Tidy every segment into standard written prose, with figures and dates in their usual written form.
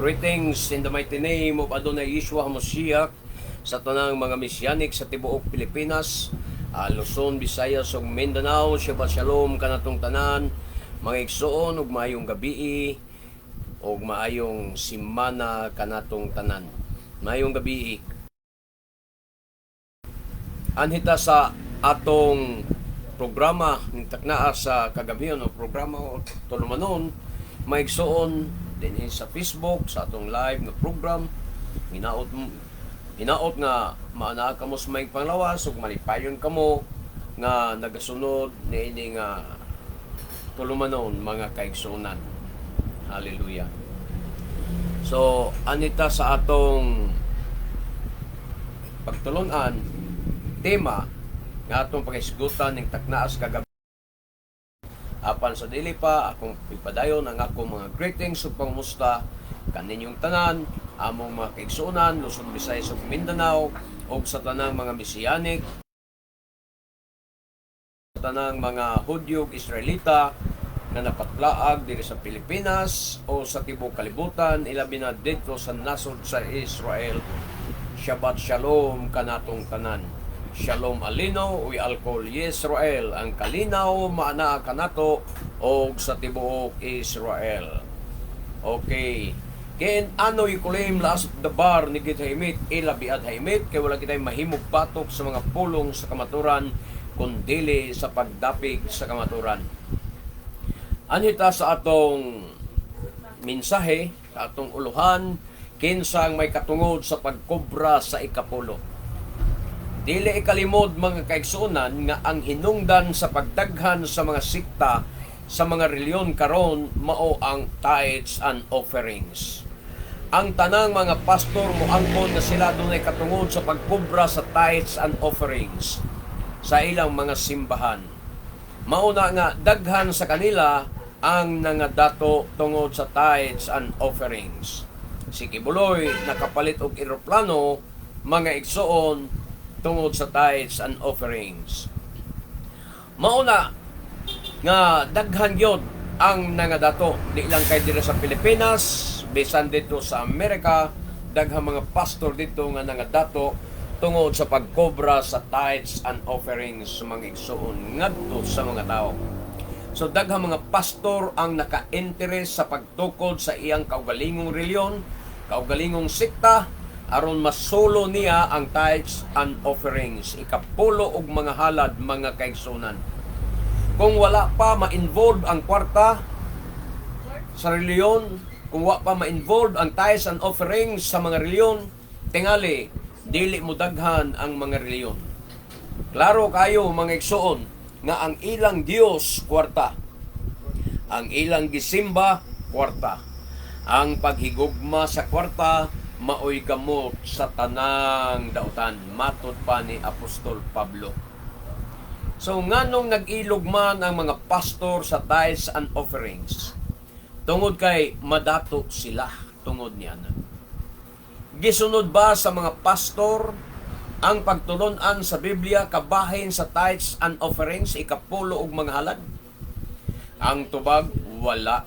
Greetings in the mighty name of Adonai Yeshua HaMashiach sa tanang mga Messianic sa tibuok Pilipinas, Luzon, Visayas ug Mindanao. Shabbat Shalom kanatong tanan, mga igsoon, ug maayong gabii ug maayong simana kanatong tanan. Maayong gabii. Anhi ta sa atong programa ning taknaa sa kagabion o programa o tulumanon, mga igsoon, dinhi sa Facebook sa atong live nga program. Hinaot hinaot nga maanaa kamo sa maayong panglawas ug malipayon kamo nga nagasunod niini nga tulumanon, mga kaigsuonan. Hallelujah. So anhi ta sa atong pagtulunan, tema nga atong paghisgutan ning taknaas kagabi. Apan sa dili pa, akong ipadayon ang akong mga greetings ug pangumusta kaninyong tanan, among mga kaigsuonan, Luzon, Visayas ug Mindanao, ug sa tanang mga Messianic, sa tanang mga Hudyo ug Israelita nga napatlaag diri sa Pilipinas o sa tibuok kalibutan, ilabi na didto sa nasod sa Israel. Shabbat Shalom kanatong tanan. Shalom aleinu u'al kol Yisrael. Ang kalinaw maanaa kanato og sa tibuok Israel. Okay. Ken ano ikulim laas dabar ni git haimit ila biad haimit, kay wala kitay mahimog batok sa mga pulong sa kamaturan kun dili sa pagdapig sa kamaturan. Anhi ta sa atong mensahe, sa atong uluhan, kinsang may katungod sa pagkobra sa ikapulo. Dili ikalimod, mga kaigsuonan, nga ang hinungdan sa pagdaghan sa mga sikta sa mga reliyon karon mao ang tithes and offerings. Ang tanang mga pastor moangkon nga sila dunay katungod sa pagkobra sa tithes and offerings sa ilang mga simbahan. Mauna nga daghan sa kanila ang nangadato tungod sa tithes and offerings. Si Quiboloy nakapalit og eroplano, mga igsoon, tungod sa tithes and offerings. Mauna nga daghan gyud ang nangadato, di lang kay diri sa Pilipinas, bisan dito sa Amerika, daghang mga pastor dito nga nangadato tungod sa pagkobra sa tithes and offerings sa mga igsoon ngadto sa mga tao. So daghang mga pastor ang naka-interest sa pagtukod sa iyang kaugalingong reliyon, kaugalingong sekta, aron masolo niya ang tithes and offerings, ikapulo og mga halad, mga kaigsunan. Kung wala pa ma-involve ang kwarta sa reliyon, kung wa pa ma-involve ang tithes and offerings sa mga reliyon, tingali dili mo daghan ang mga reliyon. Klaro kayo, mga igsoon, nga ang ilang Dios kwarta. Ang ilang gisimba kwarta. Ang paghigugma sa kwarta maoy gamot sa tanang dautan, matod pa ni Apostol Pablo. So nganong nag-ilog man ang mga pastor sa tithes and offerings? Tungod kay madato sila tungod niya. Gisunod ba sa mga pastor ang pagtulunan sa Biblia kabahin sa tithes and offerings, ikapulo og mga halad? Ang tubag, wala.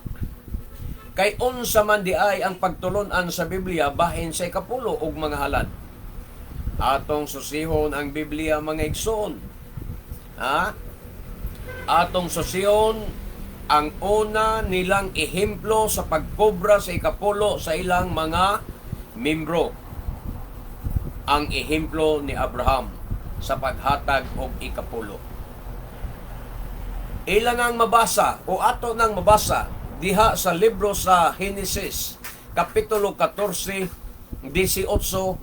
Kay unsa man di ay ang pagtulunan sa Biblia bahin sa ikapulo og mga halad? Atong susihon ang Biblia, mga igsoon. Ha? Atong susihon ang una nilang ehemplo sa pagkobra sa ikapulo sa ilang mga membro. Ang ehemplo ni Abraham sa paghatag og ikapulo. Ila nang mabasa o ato nang mabasa diha sa libro sa Genesis kapitulo 14 18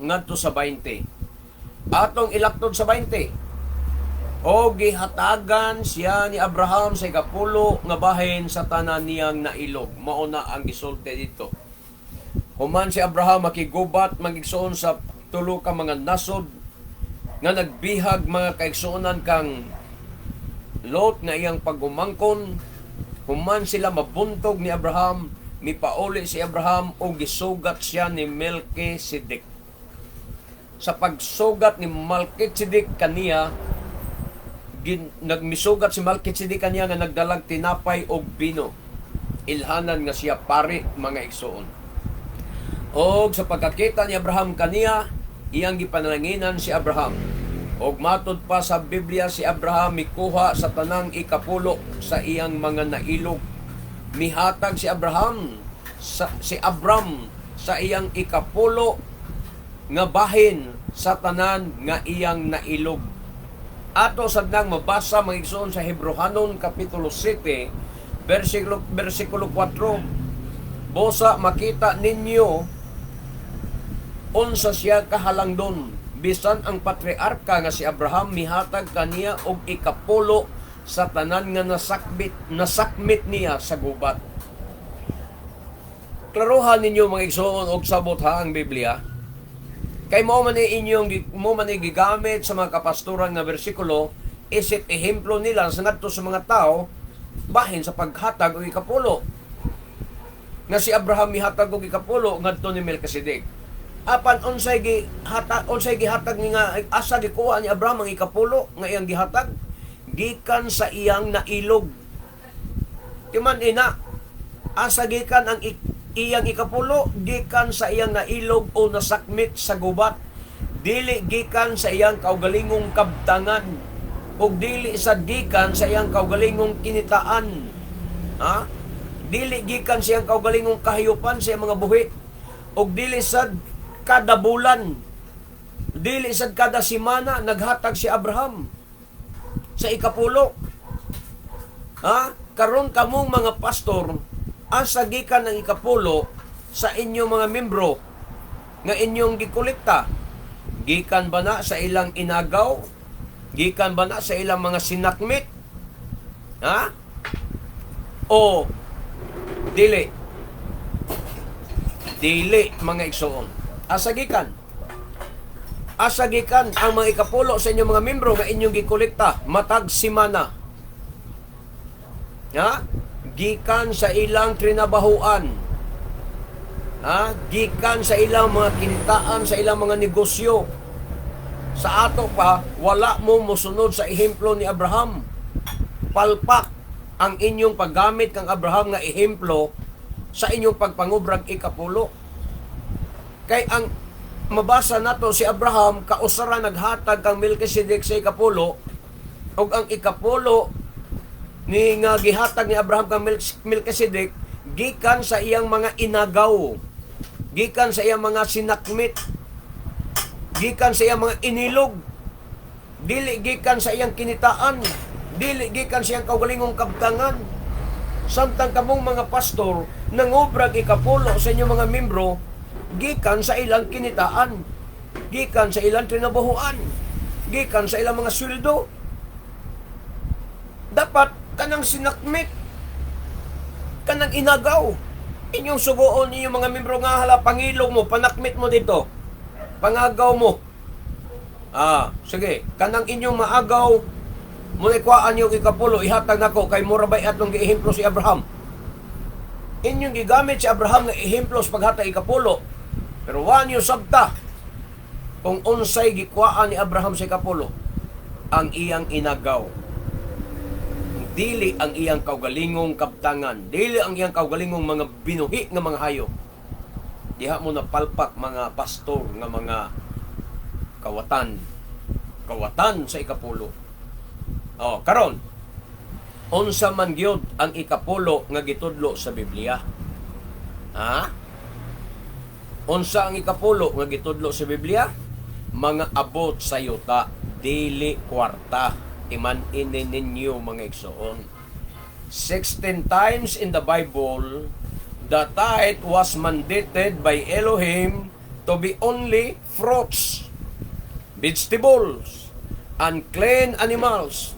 ngadto sa 20. Atong ilaktod sa 20. O gihatagan siya ni Abraham sa ikapulo nga bahin sa tanan niyang nailog. Mao na ang gisulti dito. Human si Abraham makigubat, mga igsoon, sa tulo ka mga nasod nga nagbihag, mga kaigsuonan, kang Lot nga iyang pag-umangkon. Human sila mabuntog ni Abraham, mipauli si Abraham o gisugat siya ni Melchizedek. Sa pagsugat ni Melchizedek kaniya, nagmisugat si Melchizedek kaniya nga nagdalag tinapay og bino. Ilhanan nga siya pari, mga igsoon. Og sa pagkakita ni Abraham kaniya, iyang gipanalanginan si Abraham. Og matud pa sa Biblia, si Abraham mikuha sa tanang ikapulo sa iyang mga nailog. Mihatag si Abraham sa, si Abram sa iyang ikapulo nga bahin sa tanan nga iyang nailog. Ato sad nang mabasa, mga igsoon, sa Hebrohanon kapitulo 7 versikulo 4. Busa makita ninyo unsa siya kahalangdon, bisan ang patriarka nga si Abraham mihatag kaniya og ikapulo sa tanan nga nasakmit niya sa gubat. Klarohan ninyo, mga igsoon, og sabot ha ang Biblia. Kay mao man ni gigamit sa mga kapastoran nga bersikulo isip ehemplo nila sa ngadto sa mga tao bahin sa paghatag og ikapulo. Nga si Abraham mihatag og ikapulo ngadto ni Melchizedek. Apan unsay gihatag ni nga asa gikuha ni Abraham ang ikapulo nga iyang gihatag? Gikan sa iyang nailog. Timan ina, asa gikan ang iyang ikapulo? Gikan sa iyang nailog o nasakmit sa gubat. Dili gikan sa iyang kaugalingong kabtangan ug dili sa gikan sa iyang kaugalingong kinitaan. Ha? Dili gikan sa iyang kaugalingong kahayupan, sa iyang mga buhi, ug dili sad kada bulan, dili sad kada semana naghatag si Abraham sa ikapulo. Ha? Karon kamong mga pastor, asa gikan ang ikapulo sa inyong mga membro nga inyong gikolekta? Gikan ba na sa ilang inagaw? Gikan ba na sa ilang mga sinakmit? Ha? O dili? Dili, mga igsoon. Asa gikan? Asa gikan ang mga ikapulo sa inyong mga membro nga inyong gikolekta matag semana? Ha? Gikan sa ilang trinabahuan. Ha? Gikan sa ilang mga kinitaan, sa ilang mga negosyo. Sa ato pa, wala mo mosunod sa ehemplo ni Abraham. Palpak ang inyong paggamit kang Abraham nga ehemplo sa inyong pagpangubrag ikapulo. Kay ang mabasa nato, si Abraham kausara naghatag kang Melchizedek sa ikapulo, ug ang ikapulo ni nga gihatag ni Abraham kang Melchizedek gikan sa iyang mga inagaw, gikan sa iyang mga sinakmit, gikan sa iyang mga inilog, dili gikan sa iyang kinitaan, dili gikan sa iyang kaugalingong kabtangan. Samtang kamong mga pastor nangobrag ikapulo sa inyong mga membro gikan sa ilang kinitaan, gikan sa ilang trinabahuan, gikan sa ilang mga sweldo. Dapat kanang sinakmit, kanang inagaw, inyong sugoon inyong mga membro nga hala, pangilog mo, panakmit mo dito, pangagaw mo. Ah, sige, kanang inyong maagaw mo kuhaan yung ikapulo, ihatag nako kay mura bay atong giehemplo si Abraham. Inyong gigamit si Abraham nga ehemplo sa paghatag ikapulo. Pero wa niyo sabta kung unsay gikuhaan ni Abraham sa ikapulo, ang iyang inagaw. Dili ang iyang kaugalingong kabtangan, dili ang iyang kaugalingong mga binuhi nga mga hayop. Diha mo napalpak, mga pastor nga mga kawatan. Kawatan sa ikapulo. Oh, karon unsa man gyud ang ikapulo nga gitudlo sa Biblia? Ha? Unsa ang ikapulo nga gitudlo sa Biblia? Mga abot sa yuta, dili kwarta. Timan ini ninyo, mga igsoon. 16 times in the Bible, the tithe was mandated by Elohim to be only fruits, vegetables, and clean animals.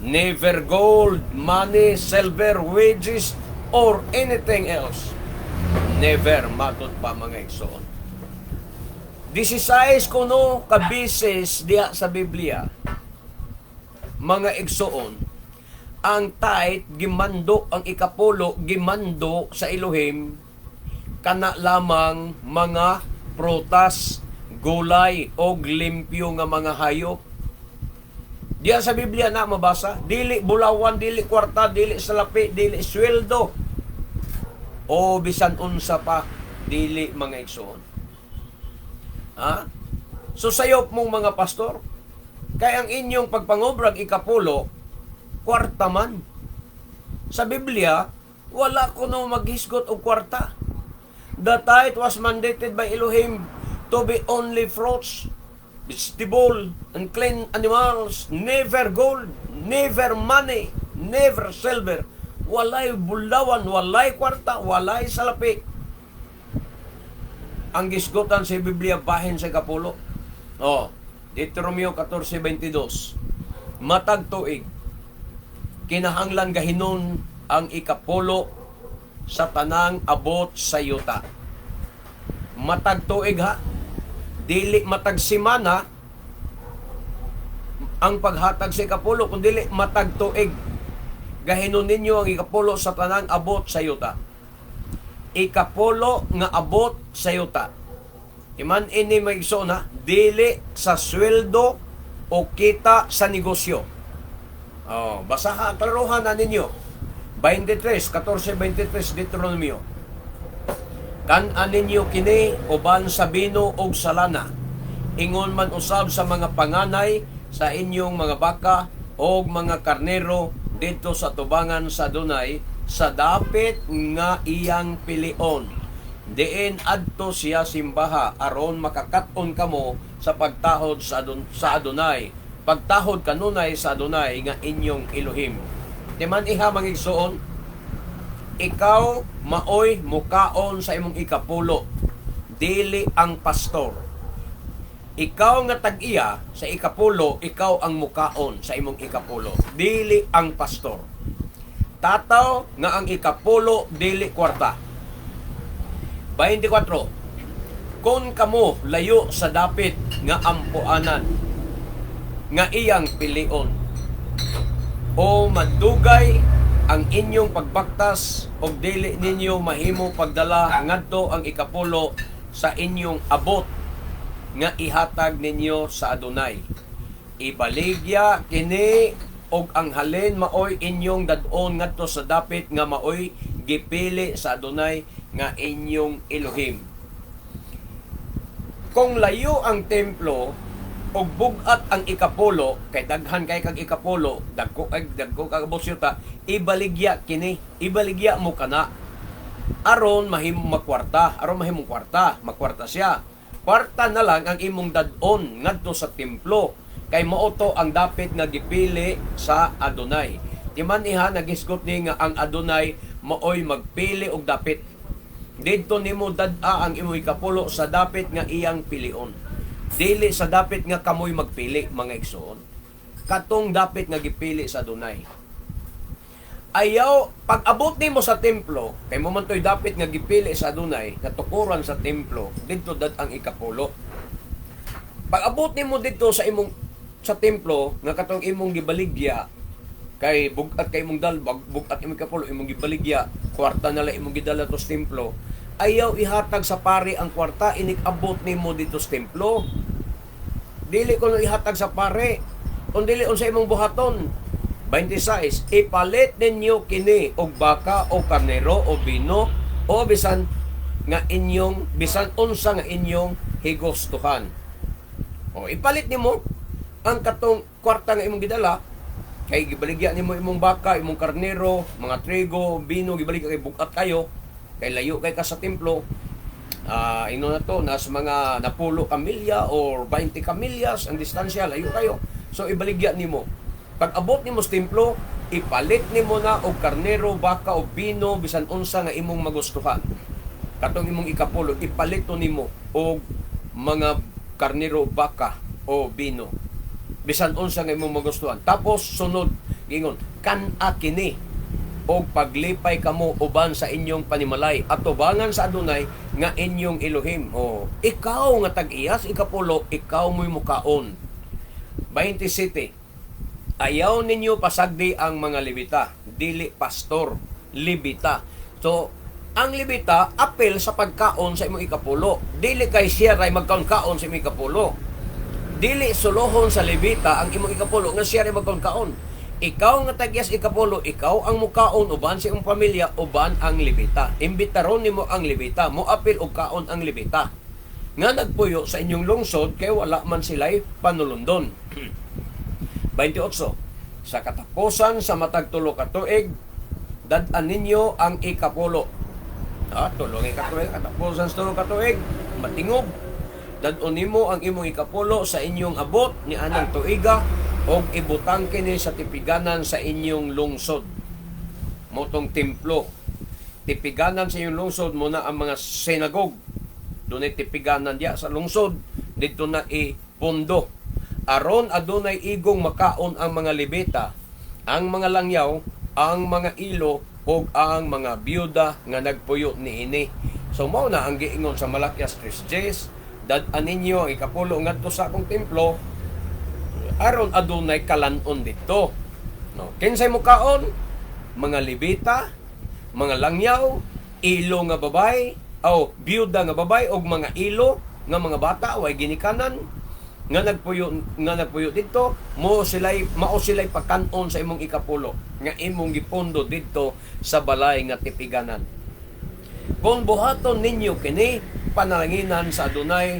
Never gold, money, silver, wages, or anything else. Never, matod pa, mga igsoon. 16 kuno kabises diha sa Biblia, mga igsoon, ang tithe gimando, ang ikapulo gimando sa Elohim kana lamang mga prutas, gulay og limpyo nga mga hayop. Diya sa Biblia na mabasa, dili bulawan, dili kwarta, dili salapi, dili sweldo o bisan unsa pa. Dili, mga igsoon. Ha? So sayop mong mga pastor, kay ang inyong pagpangobrag ikapulo, kwarta man. Sa Biblia, wala kuno maghisgot og kwarta. The tithe was mandated by Elohim to be only fruits, vegetable, and clean animals, never gold, never money, never silver. Walay bulawan, walay kwarta, walay salapi ang gisgutan sa Biblia bahin sa ikapulo. Oh, Deuteronomio 14:22. Matag tuig kinahanglan gahinon ang ikapulo sa tanang abot sa yuta. Matag tuig ha, dili matag semana ang paghatag sa ikapulo, kun dili matag tuig. Gahinon ninyo ang ikapulo sa tanang abot sa yuta. Ikapulo nga abot sa yuta. Iman ini, mga igsoon ha, dili sa sweldo o kita sa negosyo. Oh, basaha, klaruhan na ninyo. 23, 14:23 Deuteronomio. Kan-a ninyo kini uban sa bino og sa lana. Ingon man usab sa mga panganay sa inyong mga baka og mga karnero didto sa tubangan sa Adonai sa dapit nga iyang pilion. Diin adto siya simbaha aron makakat-on kamo sa pagtahod sa Adonai. Pagtahod kanunay sa Adonai nga inyong Elohim. Timan iha, mga igsoon, ikaw maoy mukaon sa imong ikapulo, dili ang pastor. Ikaw nga tag-iya sa ikapulo, ikaw ang mukaon sa imong ikapulo, dili ang pastor. Tataw nga ang ikapulo dili kwarta. 24. Kung kamo layo sa dapit nga ampuanan nga iyang pilion o madugay ang inyong pagbaktas og dili ninyo mahimo pagdala ngadto ang ikapulo sa inyong abot nga ihatag ninyo sa Adonai, ibaligya kini og ang halin maoy inyong dad-on ngadto sa dapit nga maoy gipili sa Adonai nga inyong Elohim. Kung layo ang templo og bug-at ang ikapulo, kay daghan kay kag ikapulo, dagko kay dagko kag yuta, ibaligya kini, ibaligya mo kana aron mahimo makwarta, aron mahimong kwarta, makwarta siya. Kwarta na lang ang imong dad-on ngadto sa templo kay mao to ang dapit nga gipili sa Adonai. Timan iha, nagisgot ni nga ang Adonai maoy magpili og dapit. Didto nimo dad-a ang imong ikapulo sa dapit nga iyang pilion. Dili sa dapit nga kamoy magpili, mga igsoon. Katong dapit nga gipili sa Adonai. Ayaw, pag abot nimo sa templo, kay mao man to'y dapit nga gipili sa Adonai, natukuran sa templo, didto dad ang ikapulo. Pag abot nimo didto sa imong sa templo nga katong imong gibaligya, kay bug-at kay imong dalbag, bug-at imong ikapulo, imong gibaligya, kwarta na lang imong gidala to sa templo. Ayaw ihatag sa pari ang kwarta inig abot nimo didto sa templo. Dili ko ihatag sa pare. Kung dili, unsa imong buhaton? 26, ipalit ninyo kini og baka o karnero o bino o bisan unsa nga inyong higustuhan. O ipalit nimo ang katong kwarta nga imong gidala kay gibaligya nimo imong baka, imong karnero, mga trigo, bino, gibaligya kay bug-at kayo, kay layo kay ka sa templo. Ah, ino na to, nas mga napulo ka milya or 20 ka milyas ang distansya, layo kayo. So ibaligya nimo. Pag abot nimo sa templo, ipalit nimo na og karnero, baka o bino, bisan unsa nga imong magustuhan. Katong imong ikapulo, ipalito nimo og mga karnero, baka o bino. Bisan unsa nga imong magustuhan. Tapos sunod, gingon, kan-a kini og paglipay kamo uban sa inyong panimalay atubangan sa Adonai nga inyong Elohim. O ikaw nga tag-iyas ikapulo, ikaw mo'y mukaon. 27. Ayaw ninyo pasagdi ang mga Levita, dili pastor, Levita. So, ang Levita apil sa pagkaon sa imong ikapulo. Dili kay siya ray magkaon-kaon sa imong ikapulo. Dili sulohon sa Levita ang imong ikapulo nga siya ray magkaon-kaon. Ikaw nga tagyas ikapulo, ikaw ang mukaon uban sa imong pamilya, uban ang Levita. Imbitaron nimo ang Levita, moapil og kaon ang Levita nga nagpuyo sa inyong lungsod kay wala man sila'y panulundon. 28. Sa katapusan sa matag 3 ka tuig, dad-an ninyo ang ikapulo. Ah, 3 ka tuig, katapusan sa 3 ka tuig, matingob. Dad-on nimo ang imong ikapulo sa inyong abot ni anang tuiga og ibutang kini sa tipiganan sa inyong lungsod. Mao tong templo. Tipiganan sa inyong lungsod mao na ang mga synagogue. Dunay tipiganan diya sa lungsod, didto na ipundo. Aron adunay igong makaon ang mga Levita, ang mga langyaw, ang mga ilo ug ang mga byuda nga nagpuyo niini. So mao na ang giingon sa Malakias 3:10, dad-an ninyo ang ikapulo ngadto sa akong templo aron adunay kalan-on didto. No, kinsay mukaon? Mga Levita, mga langyaw, ilo nga babay, o byuda nga babay og mga ilo nga mga bata way ginikanan nga nagpuyo didto mo sila'y mao sila'y pakanon sa imong ikapulo nga imong gipondo didto sa balay nga tipiganan. Kung buhaton ninyo kini, panalanginan sa Adunay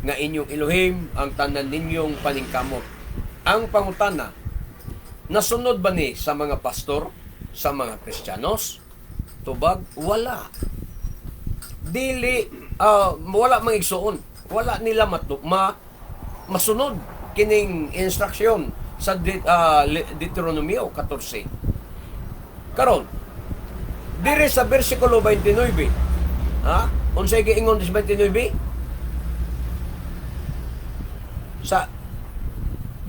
nga inyong Elohim ang tanan ninyong paningkamot. Ang pangutana, nasunod ba ni sa mga pastor, sa mga Kristiyanos? Tubag, wala. Dili, wala mga igsuon. Wala nila masunod kining instruction sa Deuteronomio 14. Karon, dire sa versikulo 29, ha? Unsay giingon sa 29? Sa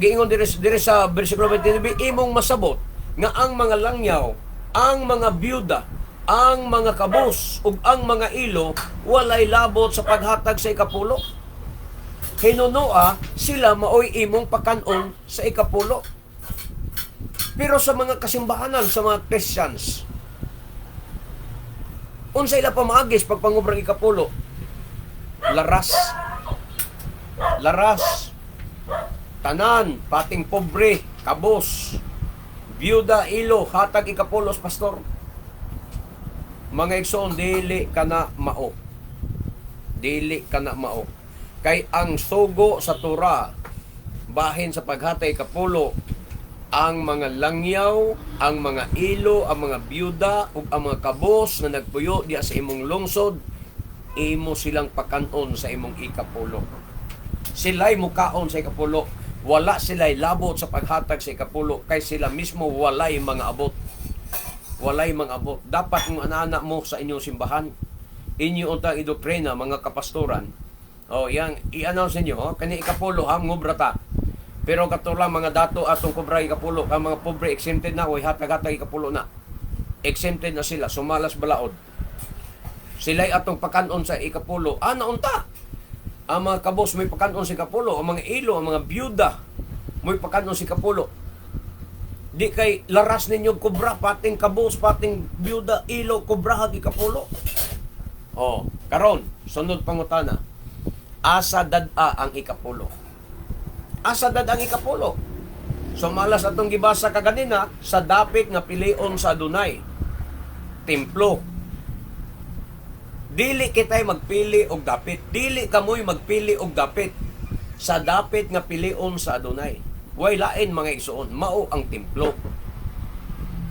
giingon dire sa versikulo 29, imong masabot nga ang mga langyaw, ang mga byuda, ang mga kabos ug ang mga ilo walay labot sa paghatag sa ikapulo. Hinunoa sila maoy imong pakanon sa ikapulo. Pero sa mga kasimbahanan, sa mga Christians, unsa ila pamaagis pagpangubrang ikapulo? Laras. Laras. Tanan, pating pobre, kabos, byuda, ilo, hatag ikapulos, pastor. Mga igsoon, dili ka na mao. Dili ka na mao. Kay ang sugo sa Torah, bahin sa paghatay ikapulo, ang mga langyaw, ang mga ilo, ang mga byuda, ug ang mga kabos na nagpuyo diya sa imong lungsod, imo silang pakanon sa imong ikapulo. Sila'y mukaon sa ikapulo. Wala sila'y labot sa paghatag sa ikapulo kay sila mismo walay mga abot. Walay mga abot. Dapat ng anak mo sa inyong simbahan, inyo untang idoktrina, mga kapastoran. O, yang i-announce ninyo, oh, kani ikapulo ha, ngubra ta. Pero katulang mga dato atong kubra ikapulo, ang mga pobre exempted na, oy hatag-hatag ikapulo na. Exempted na sila, sumalas balaod. Sila'y atong pakanon sa ikapulo. Ah, naunta. Ang mga kabos may pakanon sa ikapulo, ang mga ilo, ang mga byuda may pakanon sa ikapulo. Di kay laras ninyo kubra, pating kabos, pating byuda, ilo, kubrahag ikapulo. Oh, karon, sunod pangutana. Asa dad-a ang ikapulo? Asa dad ang ikapulo? Sumalas atong gibasa kaganina sa dapit nga pilion sa Adunay. Templo. Dili kita'y magpili og dapit. Dili kamoy magpili og dapit. Sa dapit nga pilion sa Adunay. Way lain, mga igsuon, mao ang templo.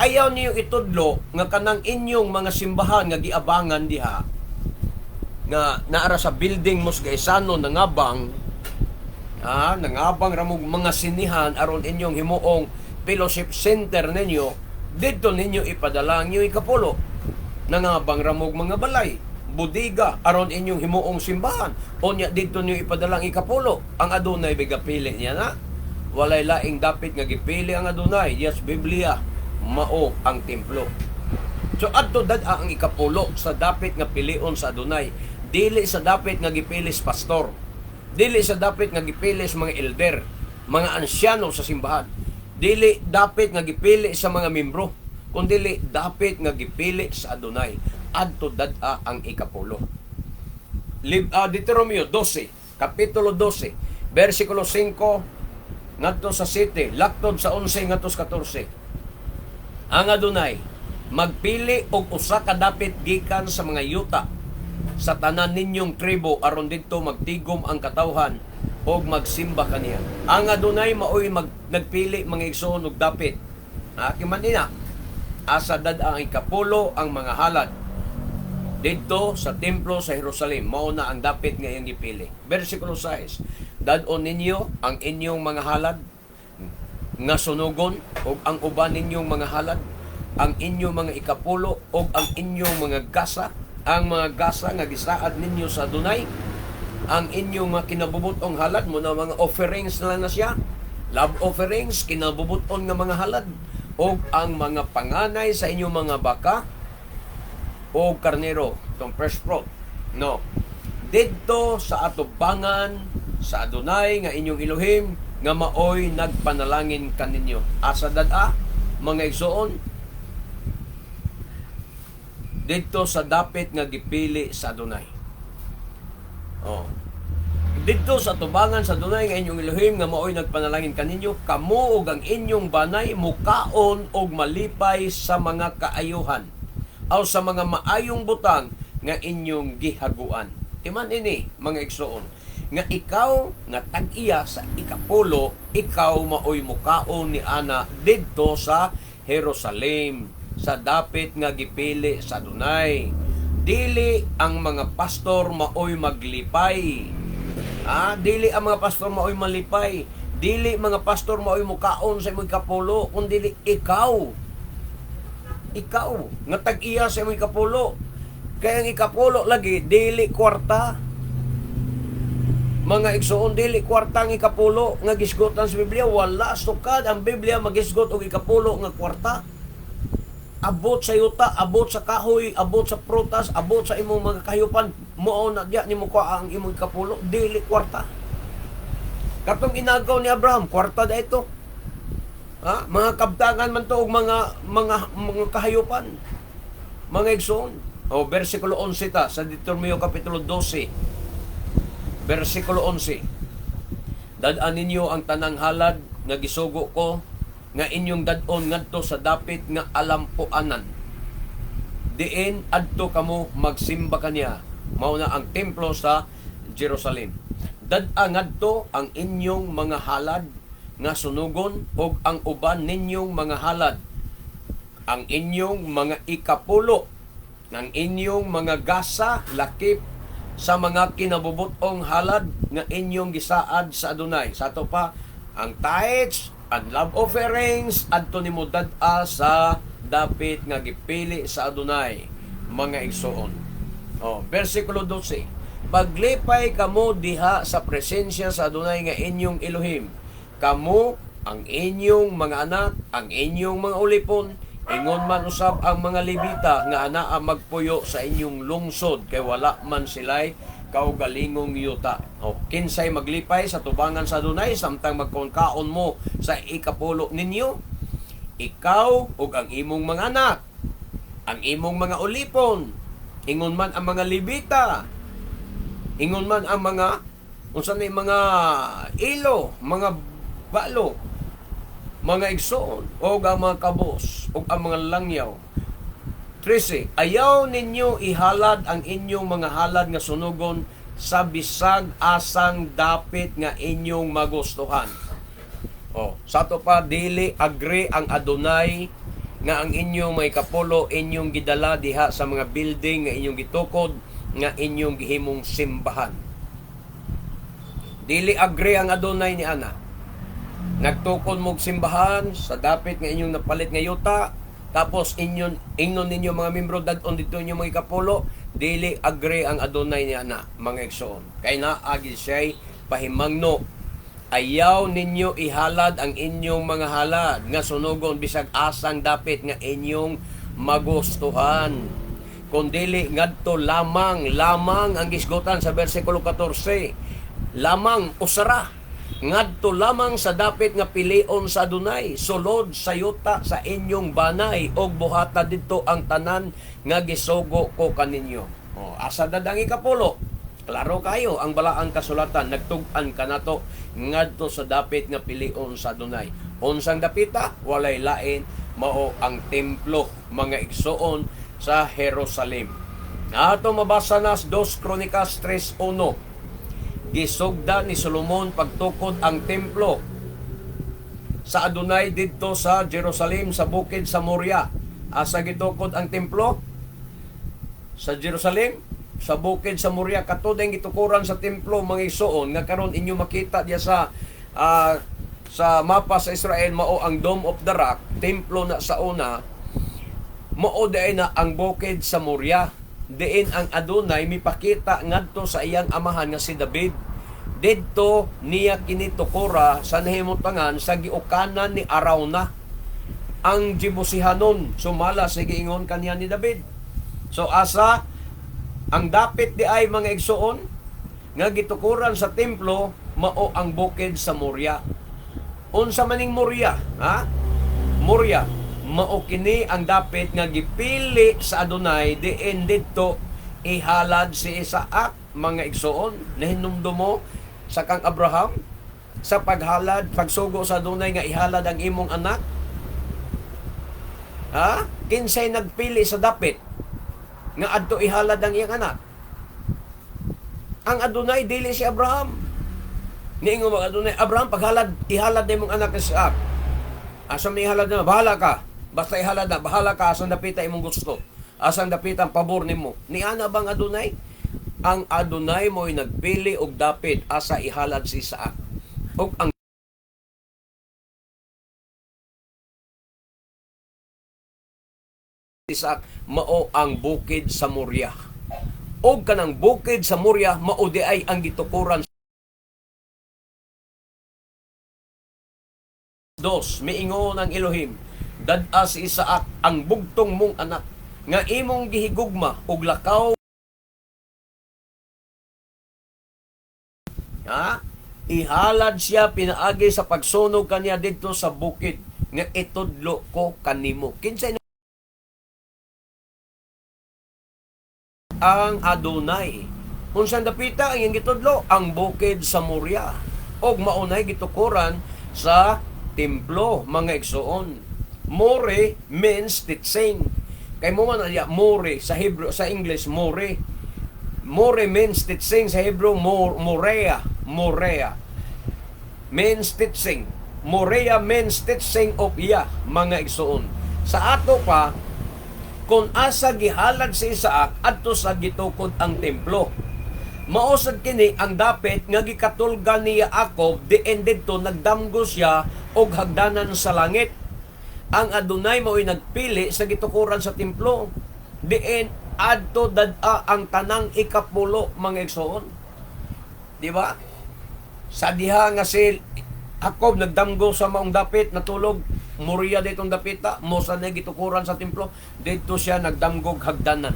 Ayaw niyo itudlo nga kanang inyong mga simbahan nga giabangan diha nga naara sa building mo sa Gaisano, nangabang, nangabang ramog mga sinihan aron inyong himuong fellowship center ninyo, didto ninyo ipadala ang inyong ikapulo. Nangabang ramog mga balay, budiga aron inyong himuong simbahan, unya didto ninyo ipadala ang ikapulo. Ang Adunay bigapili niya na? Walay laing dapit nga gipili ang Adunay. Yes, Biblia, mao ang templo. So adto dad ang ikapulo sa dapit nga pilion sa Adunay. Dili sa dapit nga gipili sa pastor. Dili sa dapit nga gipili sa mga elder, mga ansyano sa simbahan. Dili dapit nga gipili sa mga membro, kundi dapit nga gipili sa Adunay. Adto dad-a ang ikapulo. Deuteronomio 12, Kapitulo 12, versikulo 5 Ngadto sa 7, laktod sa 11 ngadto sa 14. Ang Adonay magpili og usa ka dapit gikan sa mga yuta sa tanan ninyong tribo aron didto magtigom ang katawhan og magsimba kaniya. Ang Adonay maoy nagpili, mga igsoon, og dapit. Ha, kiman ina asa dad-a ang ikapulo, ang mga halad, didto sa templo sa Jerusalem. Mao na ang dapit nga iyang gipili. Versikulo 6. Dad-on ninyo ang inyong mga halad nga sunugon ug ang uban ninyong mga halad, ang inyong mga ikapulo ug ang inyong mga gasa, ang mga gasa nga gisaad ninyo sa Adonay, ang inyong mga kinabubut-ong halad mo na mga offerings na lang na siya, love offerings, kinabubut-on nga mga halad, ug ang mga panganay sa inyong mga baka o karnero, itong first fruit, no, didto sa atubangan sa Adonay nga inyong Elohim nga maoy nagpanalangin kaninyo. Asa dad-a, mga igsoon? Didto sa dapit nga gipili sa Adonay. Oh. Didto sa tubangan sa Adonay nga inyong Elohim nga maoy nagpanalangin kaninyo, kamo ug ang inyong banay mukaon og malipay sa mga kaayuhan aw sa mga maayong butang nga inyong gihaguan. Timan ini, mga igsoon, nga ikaw nga tag-iya sa ikapulo, ikaw maoy mukaon ni ana didto sa Jerusalem sa dapit nga gipili sa Adonay. Dili ang mga pastor maoy maglipay. Ah, dili ang mga pastor maoy malipay. Dili mga pastor maoy mukaon sa imong ikapulo, kun dili ikaw. Ikaw nga tag-iya sa imong ikapulo. Kaya ang ikapulo lagi dili kwarta. Mga igsoon, dili kwarta ang ikapulo nga gisgotan sa Biblia. Wala sukad ang Biblia magisgot og ikapulo nga kwarta. Abot sa yuta, abot sa kahoy, abot sa prutas, abot sa imong mga kahayupan, mao na diya nimo kuha ang imong ikapulo, dili kwarta. Katong inagaw ni Abraham, kwarta da ito. Ha? Mga kabtangan man to og mga kahayupan. Mga igsoon. O versikulo 11 ta sa Deuteronomio kapitulo 12. Versikulo 11. Dad-an ninyo ang tanang halad nga gisugo ko nga inyong dad-on ngadto sa dapit nga alampuanan. Diin adto kamo magsimba kaniya. Mao na ang templo sa Jerusalem. Dad-a ngadto ang inyong mga halad nga sunugon ug ang uban ninyong mga halad, ang inyong mga ikapulo, ang inyong mga gasa lakip sa mga kinabubut-ong halad nga inyong gisaad sa Adonay. Sa ato pa, ang tithes and love offerings adto nimo dad-a sa dapit nga gipili sa Adonay, mga igsoon. Oh, versikulo 12. Paglipay kamo diha sa presensya sa Adonay nga inyong Elohim. Kamo, ang inyong mga anak, ang inyong mga ulipon, ingon man usab ang mga Levita nga anaa magpuyo sa inyong lungsod kay wala man sila'y kaugalingong yuta. O, kinsay maglipay sa tubangan sa Adonay samtang magkaon mo sa ikapulo ninyo? Ikaw ug ang imong mga anak, ang imong mga ulipon, ingon man ang mga Levita, ingon man ang mga unsa ni mga ilo, mga balo, mga igsoon, o ang mga kabos, o ang mga langyaw. 13. Ayaw ninyo ihalad ang inyong mga halad nga sunugon sa bisag asang dapit nga inyong magustuhan. Oh, sa ato pa, dili agree ang Adonay nga ang inyong mga ikapulo inyong gidala diha sa mga building nga inyong gitukod nga inyong gihimong simbahan. Dili agree ang Adonay ni ana. Nagtukod mog simbahan sa dapit nga inyong napalit nga yuta, tapos inyon ingnon ninyo mga membro, dad-on dito inyong mga ikapulo, dili agree ang Adonay ni ana, mga igsoon. Kay naagi siya'y pahimangno. Ayaw ninyo ihalad ang inyong mga halad nga sunugon bisag asang dapit nga inyong magustuhan. Kung dili ngadto lamang, lamang ang gisgutan sa versikulo 14. Lamang usara ngadto lamang sa dapit nga pilion sa Adonay, sulod sa yuta sa inyong banay, og buhata didto ang tanan nga gisugo ko kaninyo. Oh, asa dad ang ikapulo? Klaro kayo ang balaang kasulatan, nagtug-an kanato ngadto sa dapit nga pilion sa Adunay. Unsang dapita? Walay lain, mao ang templo, mga igsuon, sa Jerusalem. Ato mabasa na sa 2 Kronikas 3:1. Gisugda ni Solomon pagtukod ang templo sa Adunay didto sa Jerusalem sa bukid sa Moria. Asa gitukod ang templo? Sa Jerusalem, sa bukid sa Moria. Kato ang gitukuran sa templo, mga igsuon, nga karon inyo makita diya sa mapa sa Israel, mao ang Dome of the Rock, templo na sa una, mao diay na ang bukid sa Moria. Diin ang Adunay mipakita ngadto sa iyang amahan nga si David. Didto niya kini tukora sa nahimutangan sa giukanan ni Arauna ang Jebusihanon, sumala sa giingon kaniya ni David. So asa ang dapit di ay, mga igsuon, nga gitukuran sa templo? Mao ang bukid sa Moria. Unsa maning Moria? Ha? Moria mao kini ang dapit nga gipili sa Adonai diin didto ihalad si Isaac, mga igsuon. Nahinumdum mo sa kang Abraham sa paghalad, pagsugo sa Adonai nga ihalad ang imong anak? Ha? Kinsay nagpili sa dapit nga adto ihalad ang iyang anak? Ang Adonai, dili si Abraham. Niingon mag Adonai, "Abraham, paghalad, ihalad na imong anak na si Isaac. Asa may ihalad na? Bahala ka. Basta ihalad na, bahala ka asang dapita imong gusto. Asang dapita ang pabor nimo." Niana bang Adonai? Ang Adonai mo'y nagpili og dapit asa ihalad si Isaac. Og ang Isaac mao ang bukid sa Moria. Og kanang bukid sa Moria mao di ay ang gitukuran. Dos, miingon ang Elohim, "Dad-a si Isaac, ang bugtong mong anak, nga imong gihigugma, ug lakaw." Ha? Ihalad siya pinaagi sa pagsunog kaniya didto sa bukid nga itudlo ko kanimo. Kinsay ang Adonai? Unsang dapita ang iyang gitudlo? Ang bukid sa Moria. Og maunay gitukuran sa templo, mga igsuon. More means teaching. Kay mo man ya more sa Hebrew, sa English more. More means teaching sa Hebrew, Morea, Morea means teaching. Morea means teaching of Yah, mga igsuon. Sa ato pa, kung asa gihalad si Isaac, adto sa gitukod ang templo. Mao sad kini ang dapit nga gikatulgan ni Jacob diin didto nagdamgo siya og hagdanan sa langit. Ang Adonai mao'y nagpili sa gitukuran sa templo. Diin adto dad-a ang tanang ikapulo, mga igsoon. Di ba? Sa diha nga si Jacob nagdamgo sa maong dapit, natulog, Moria ditong dapita, mo sa na gitukuran sa templo, didto siya nagdamgog hagdanan.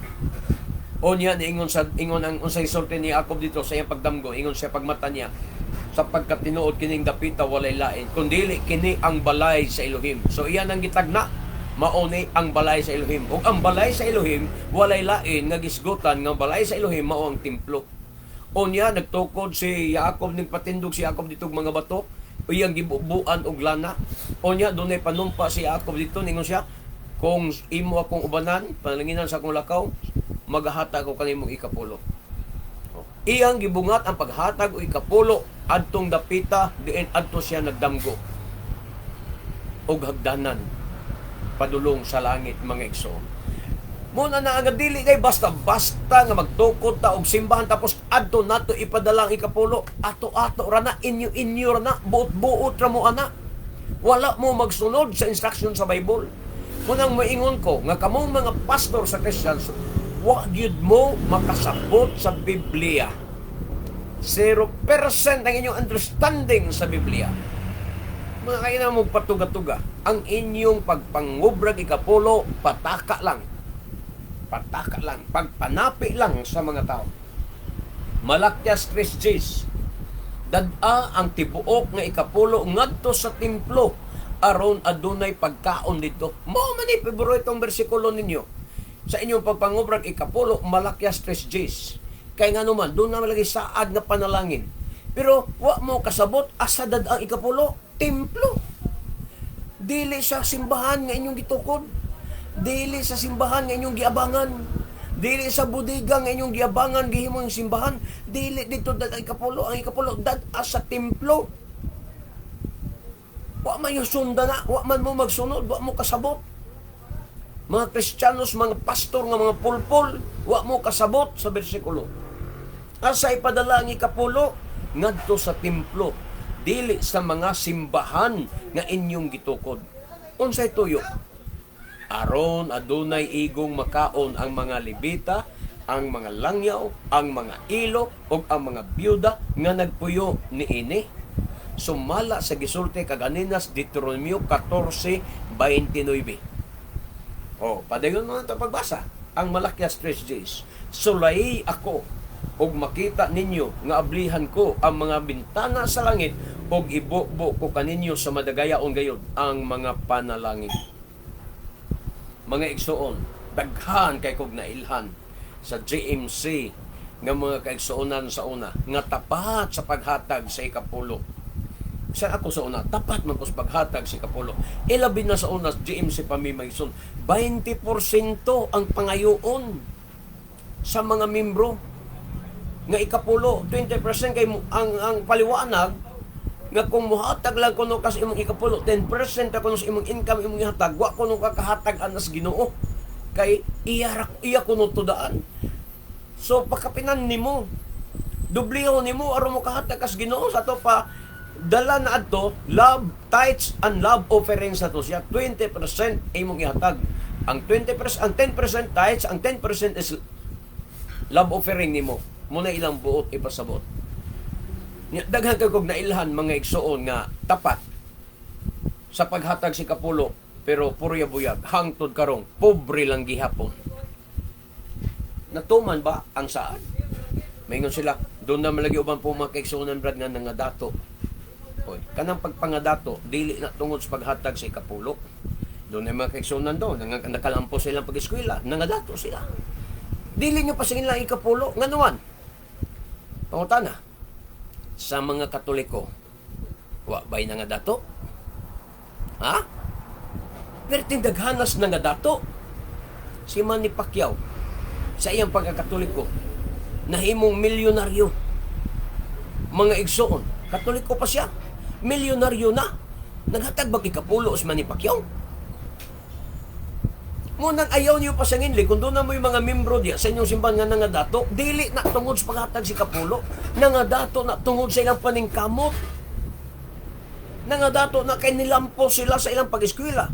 O niya niingon sa ingon ang unsay sulti ni Jacob dito sa iyang pagdamgo, ingon siya pagmata niya, sapagkat tinuod kining dapita walay lain kundili kini ang balay sa Elohim. So iyan ang gitagna, mao ni ang balay sa Elohim. Ug ang balay sa Elohim walay lain nga gisgutan nga balay sa Elohim, mao ang templo. Unya nagtukod si Jacob, ning patindog si Jacob dito og mga bato, iyang gibubuan og lana. Unya dunay panumpa si Jacob dito, ningon siya, "Kung imo akong ubanan, panalanginan sa akong lakaw, magahatag ko kanimong ikapulo." Iyang gibungat ang paghatag og ikapulo adtong dapita diin adto siya nagdamgo og hagdanan padulong sa langit, mga igsoon. Muna na ang dili kay basta-basta nga magtukod ta og simbahan tapos adto nato ipadala ang ikapulo. Ato-ato ra na, inyo-inyo ra na, buot-buot ra mo ana. Wala mo magsunod sa instruction sa Bible. Munang moingon ko nga kamong mga pastor sa Christians, wa gyud mo makasabot sa Biblia. 0% ang inyong understanding sa Biblia. Mga kaya mo patuga-tuga. Ang inyong pagpangubrag ikapulo, pataka lang. Pataka lang. Pagpanapi lang sa mga tao. Malakyas 3 Gs. Dad-a ang tibuok nga ikapulo ngadto sa templo aron adunay pagkaon dito. Mao man ni paboritong bersikulo ninyo. Sa inyong pagpangubrag ikapulo, Malakyas 3 Gs. Kay nga naman, doon na malagi saad nga panalangin. Pero wa mo kasabot asa dad ang ikapulo, templo. Dili sa simbahan nga inyong gitukod. Dili sa simbahan nga inyong giabangan. Dili sa bodega nga inyong giabangan gihimo yung simbahan. Dili dito dad ang ikapulo, ang ikapulo dad sa templo. Wa man yung sunda na, wa man mo magsunod, wa mo kasabot. Mga Kristiyanos, mga pastor nga mga pulpol, wa mo kasabot sa bersikulo. Asa ipadala ang ikapulo? Ngadto sa templo, dili sa mga simbahan nga inyong gitukod. Unsay tuyo? Aron adunay igong makaon ang mga Lebita, ang mga langyaw, ang mga ilo ug ang mga byuda nga nagpuyo niini. Sumala sa gisulti kaganinas, Deuteronomio 14:29. Oh, padayon mo na ito pagbasa. Ang Malakias 3:10. "Sulay ako ug makita ninyo nga ablihan ko ang mga bintana sa langit ug ibubo ko kaninyo sa madagayaon gayud ang mga panalangin." Mga igsuon, daghan kay kog nailhan sa JMC nga mga kaigsuonan sa una nga tapat sa paghatag sa ikapulo. Sa ako sa una, tapat man ko sa paghatag sa ikapulo. Ilabi na sa una, JMC pa mi, mga igsoon, 20% ang pangayoon sa mga membro nga ikapulo, 20% kay ang paliwanag nga kung muhatag lang kuno ka sa imong ikapulo, 10% ka kuno sa imong income imong ihatag, wa kuno ka kahatag anas Ginoo kay iya ra, iya kuno tudaan. So pakapinan nimo, dubliho nimo aron mo kahatag kas Ginoo. Sa ato pa dala na adto love tithes and love offerings na to siya. 20% imong ihatag. Ang 20%, ang 10% tithes, ang 10% is love offering nimo mo na ilang buot ipasabot. Nya, daghan kay kog nailhan, mga igsuon, nga tapat sa paghatag si kapulo, pero purya buyag, hangtod karong pobre lang gihapon. Natuman ba ang saad? Maingon sila, doon na malagi uban po mga kaigsuonan, brad, nga nangadato. Oy, kanang pagpangadato dili na tungod sa paghatag sa ikapulo. Doon na mga kaigsuonan doon nang nakalampo sa ilang pag-eskwela, nangadato sila. Dili nyo pasingin lang ikapulo. Nganuan? Pangutana sa mga Katoliko, wa ba'y nangadato? Ha? Pero daghanas nangadato. Si Manny Pacquiao, sa iyang pagkakatoliko, nahimong milyonaryo. Mga igsoon, Katoliko pa siya. Milyonaryo na. Naghatag ba ikapulo si Manny Pacquiao? Munang ayaw niyo pasangin, kung doon na mo yung mga membro diya sa inyong simbahan nga nangadato, dili na tungod sa paghatag si kapulo, nangadato na tungod sa ilang paningkamot. Nangadato na kay nilampo sila sa ilang pag-eskwela.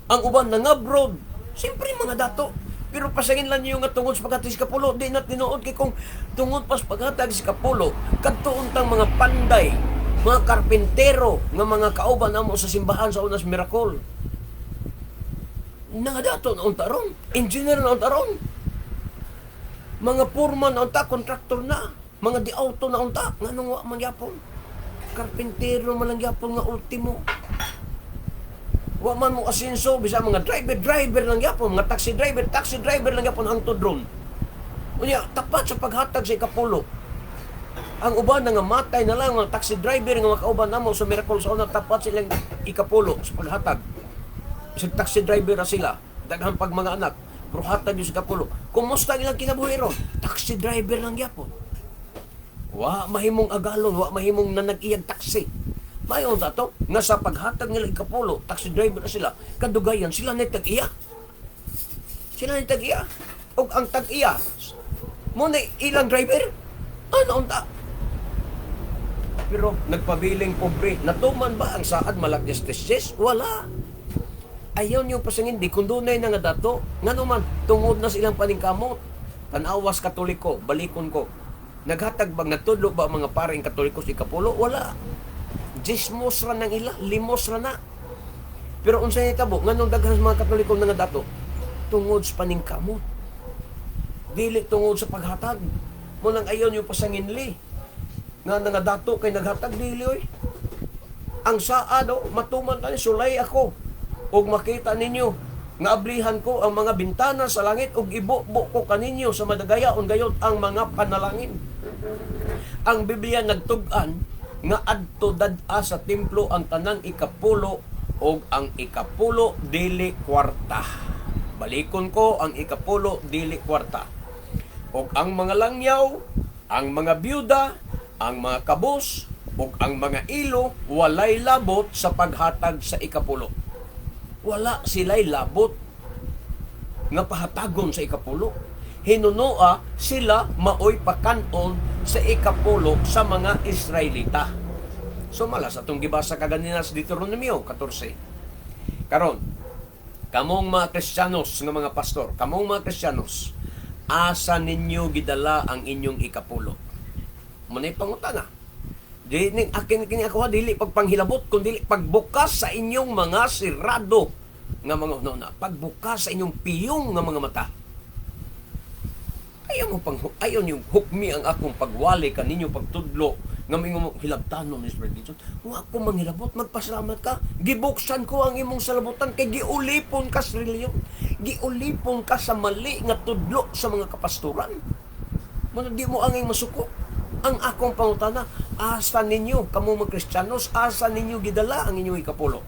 Ang uban nangabroad, siyempre mga dato. Pero pasangin lang niyo nga tungod sa paghatag si kapulo, di na tinuod, kay kung tungod pa sa paghatag si kapulo, kadtoon tang mga panday, mga karpintero, nga mga kauban namo sa simbahan sa unas Miracle, nangadato na unta ron. Engineer na unta ron. Mga foreman na unta, contractor na. Mga di auto na unta. Nganong wa man gyapon? Karpintero man lang gyapon nga ultimo. Wa man mo asenso, bisa mga driver, driver lang gyapon, mga taxi driver, taxi driver lang gyapon hangtod ron. Unya, tapat sa paghatag sa ikapulo. Ang uban nga matay na lang, mga taxi driver nga makauban namo sa Miracle sa una, tapat silang ikapulo sa paghatag. Sa taxi driver na sila, daghan pag mga anak, pero hatag yung sa ikapulo. Kumusta ang ilang kinabuhi ron? Taxi driver lang gyapon. Wa mahimong agalon, wa mahimong nanag-iyag taxi. Mayon ta to, nga sa paghatag nila ikapulo, taxi driver na sila, kadugayan sila ni tag-iya. Sila ni tag-iya. Og ang tag-iya, mo na ilang driver, ano unta? Pero nagpabiling pobre, natuman ba ang saad Malakias 3:10? Wala. Ayaw niyo pasangin, di kung dunay na nga dato, ngano man, tungod na silang paningkamot. Tanawas Katoliko, balikon ko. Naghatag bang, nagtudlo ba ang mga paring Katoliko sa ikapulo? Wala. Dismos ra nang ila, limos ra na. Pero unsay nitabo, nganong daghan sa mga Katoliko nga dato? Tungod sa paningkamot. Dili tungod sa paghatag. Mo nang ayaw niyo pasanginli nga nangadato kay naghatag, dili oy. Ang saad oh, matuman tani, "Sulay ako ug makita ninyo Nga ablihan ko ang mga bintana sa langit ug ibubo ko kaninyo sa madagayaon gayod ang mga panalangin. Ang Biblia nagtug-an nga adto dad-a sa templo ang tanang ikapulo, og ang ikapulo dili kwarta. Balikon ko, ang ikapulo dili kwarta. Og ang mga langyaw, ang mga byuda, ang mga kabos, ug ang mga ilo walay labot sa paghatag sa ikapulo. Wala sila'y labot nga pahatagon sa ikapulo. Hinunoa sila maoy pakanon sa ikapulo sa mga Israelita. So malas atong gibasa kaganina sa Deuteronomio 14. Karon, kamong mga Kristiyanos nga mga pastor, kamong mga Kristiyanos, asa ninyo gidala ang inyong ikapulo? Muna'y pangutana. Di ning akin kini ako ha, dili pagpanghilabot kun dili pagbukas sa inyong mga sirado nga mga una, pagbukas sa inyong piyong nga mga mata. Ayaw niyong hukmi ang akong pagwali kaninyo, pagtudlo nga mingon mo hilabtanon ni Sir Gidson. Wa ko manghilabot, magpasalamat ka. Gibuksan ko ang imong salabutan kay giulipon ka sa relihiyon. Giulipon ka sa mali nga tudlo sa mga kapastoran. Mano di mo angay masuko. Ang akong pangutana, asa ninyo, kamo mga Kristiyanos, asa ninyo gidala ang inyong ikapulo?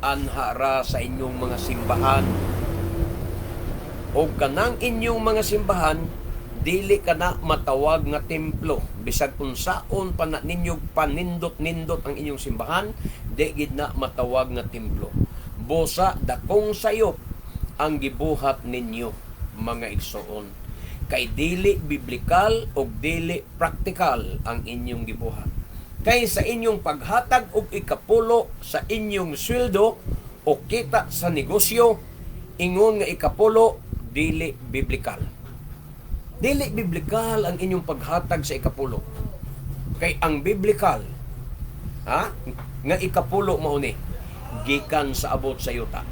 Anhara sa inyong mga simbahan. O kanang inyong mga simbahan, dili ka na matawag nga templo. Bisag unsaon pa na ninyo panindot-nindot ang inyong simbahan, di gid na matawag nga templo. Busa dakong sayop ang gibuhat ninyo, mga igsoon. Kay dili biblikal o dili praktikal ang inyong gibuhat. Kay sa inyong paghatag og ikapulo sa inyong sweldo o kita sa negosyo, ingon nga ikapulo, dili biblikal. Dili biblikal ang inyong paghatag sa ikapulo. Kay ang biblikal, ha, nga ikapulo mao ni gikan sa abot sa yuta,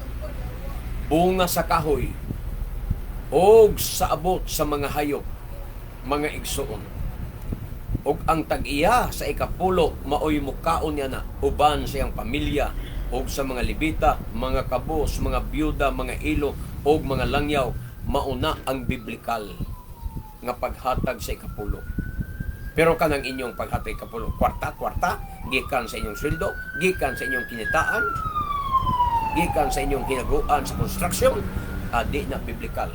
bunga sa kahoy, og sa abot sa mga hayop, mga igsoon. Og ang tag-iya sa ikapulo maoy mukaon niya na uban sa iyang pamilya og sa mga Lebita, mga kabos, mga byuda, mga ilo og mga langyaw. Mauna ang biblikal nga paghatag sa ikapulo. Pero kanang inyong paghatag ikapulo, kwarta, kwarta, gikan sa inyong sweldo, gikan sa inyong kinitaan, gikan sa inyong hinaguan sa construction, di na biblikal.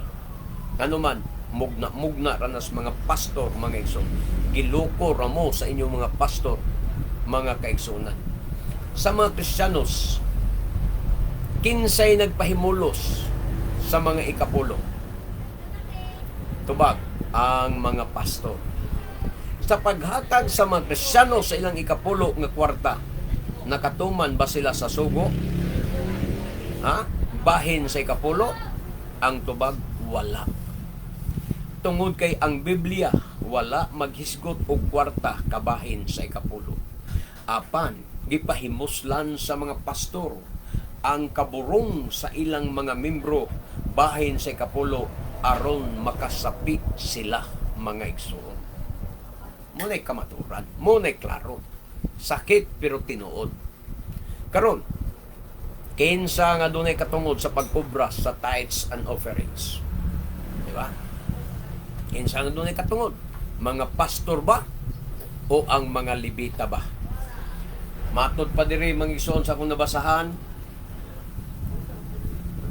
Ano man, mugna-mugna ranas mga pastor, mga igsoon. Giloko ramo sa inyong mga pastor, mga kaigsunan. Sa mga Kristiyanos, kinsay nagpahimulos sa mga ikapulo? Tubag, ang mga pastor. Sa paghatag sa mga Kristiyano sa ilang ikapulo nga kwarta, nakatuman ba sila sa sugo? Ha? Bahin sa ikapulo? Ang tubag, wala. Tungod kay ang Biblia wala maghisgot og kwarta kabahin sa ikapulo. Apan gipahimuslan sa mga pastor ang kaburong sa ilang mga membro bahin sa ikapulo aron makasapi sila, mga igsoon. Muna'y kamaturan, muna'y klaro. Sakit pero tinuod. Karon, kinsa nga dunay katungod sa pagkobra sa tithes and offerings? Di ba? Kinsa nga dunay katungod? Mga pastor ba o ang mga Lebita ba? Matod pa diri, mga igsoon, sa akong nabasahan,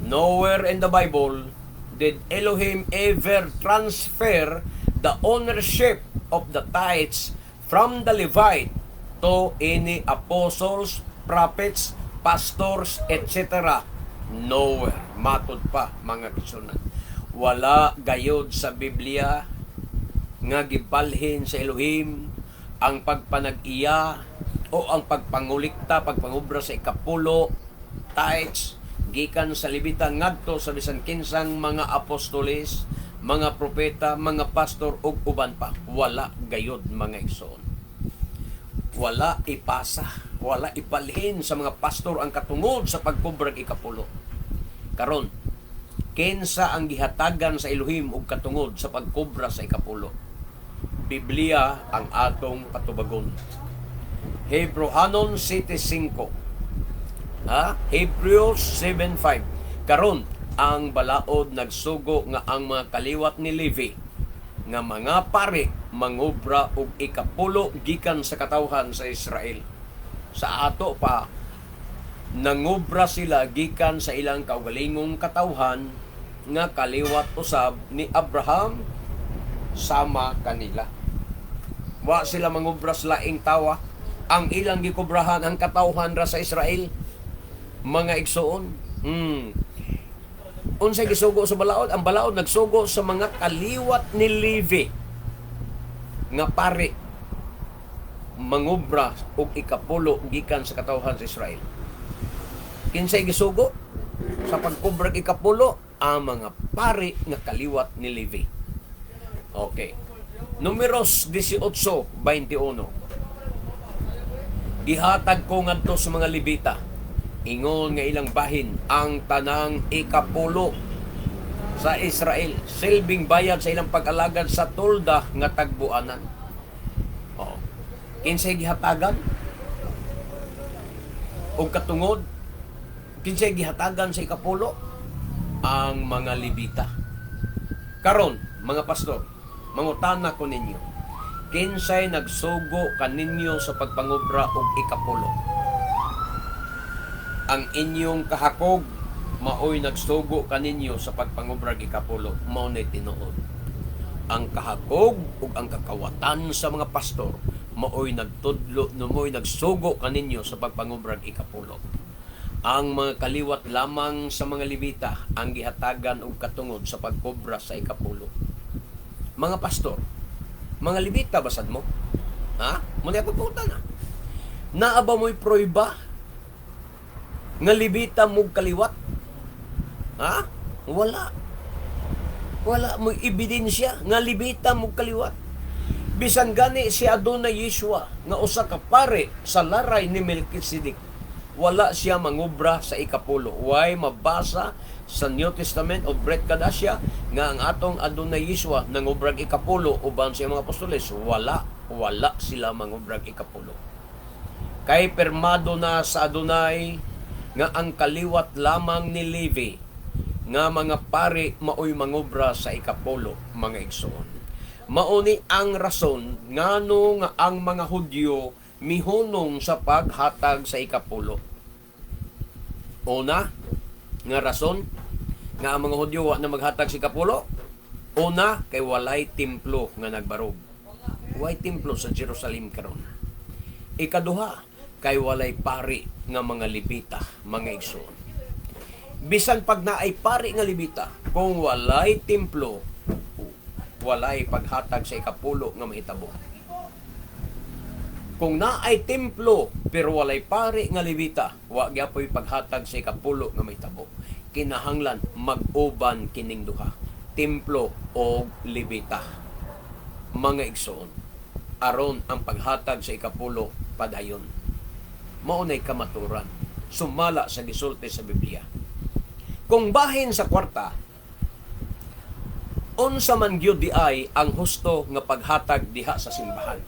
nowhere in the Bible did Elohim ever transfer the ownership of the tithes from the Levite to any apostles, prophets, pastors, etc. Nowhere. Matod pa, mga kaigsuonan. Wala gayod sa Biblia nga gibalhin sa Elohim ang pagpanag-iya o ang pagpangulikta, pagpangubra sa ikapulo, tithes, gikan sa Lebita ngadto sa bisan kinsang mga apostoles, mga propeta, mga pastor ug uban pa. Wala gayod, mga igsoon. Wala ipasa, wala ibalhin sa mga pastor ang katungod sa pagkubrag ikapulo. Karon, kinsa ang gihatagan sa Elohim og katungod sa pagkobra sa ikapulo? Biblia ang atong patubagon. Hebrohanon 7:5. Ha? Hebrews 7:5. Karon, Ang balaod nagsugo nga ang mga kaliwat ni Levi nga mga pari mangobra og ikapulo gikan sa katawhan sa Israel. Sa ato pa, nangobra sila gikan sa ilang kaugalingong katawhan nga kaliwat usab ni Abraham sama kanila. Wa sila mangobra sa laing tawa. Ang ilang gikubrahan, ang katawhan ra sa Israel, mga igsoon. Unsay gisugo sa balaod? Ang balaod nagsugo sa mga kaliwat ni Levi nga pari mangobra og ikapulo gikan sa katawhan sa Israel. Kinsay gisugo sa pagkobra og ikapulo? Ang mga pari nga kaliwat ni Levi. Okay. Numeros 18:21. "Gihatag ko ngadto sa mga Levita ingon nga ilang bahin ang tanang ikapulo sa Israel, silbing bayad sa ilang pag-alagad sa tolda nga tagbuanan." Oh. Kinsay gihatagan og katungod? Kinsay gihatagan sa ikapulo? Ang mga Levita. Karon, mga pastor, mangutana ko ninyo. Kinsay nagsugo kaninyo sa pagpangobra og ikapulo? Ang inyong kahakog maoy nagsugo kaninyo sa pagpangobra og ikapulo. Mao ni tinuod. Ang kahakog ug ang kakawatan sa mga pastor maoy nagtudlo, maoy nagsugo kaninyo sa pagpangobra og ikapulo. Ang mga kaliwat lamang sa mga Levita ang gihatagan og katungod sa pagkobra sa ikapulo. Mga pastor, mga Levita basad mo? Ha? Muna ako puta na. Naa ba mo'y prueba nga Levita mo kaliwat? Ha? Wala. Wala mo'y ebidensya nga Levita mo kaliwat. Bisan gani si Adonai Yeshua nga usa ka pare sa laray ni Melchizedek, wala siya mangubra sa ikapulo. Way mabasa sa New Testament o Brit Kadasya nga ang atong Adonai Yeshua nangubrag ikapulo uban sa mga apostoles. Wala, wala sila mangubrag ikapulo. Kay permado na sa Adonai nga ang kaliwat lamang ni Levi nga mga pari maoy mangobra sa ikapulo, mga igsoon. Mauni ang rason ngano nga ang mga Hudyo mihunong sa paghatag sa ikapulo. Una, nga rason nga ang mga Hudyo wa na maghatag sa ikapulo: una, kay walay templo nga nagbarog. Walay templo sa Jerusalem karon. Ikaduha, kay walay pari nga mga Levita, mga igsoon. Bisan pag naay pari nga Levita, kung walay templo, walay paghatag sa ikapulo nga mahitabo. Kung naay templo pero walay pari nga Levita, wa gyapoy paghatag sa ikapulo nga mahitabo. Kinahanglan mag-uban kining duha, templo o Levita, mga igsoon, aron ang paghatag sa ikapulo padayon. Mao nay kamaturan sumala sa gisulti sa Biblia. Kung bahin sa kwarta, unsa man gyud diay ang husto nga paghatag diha sa simbahan?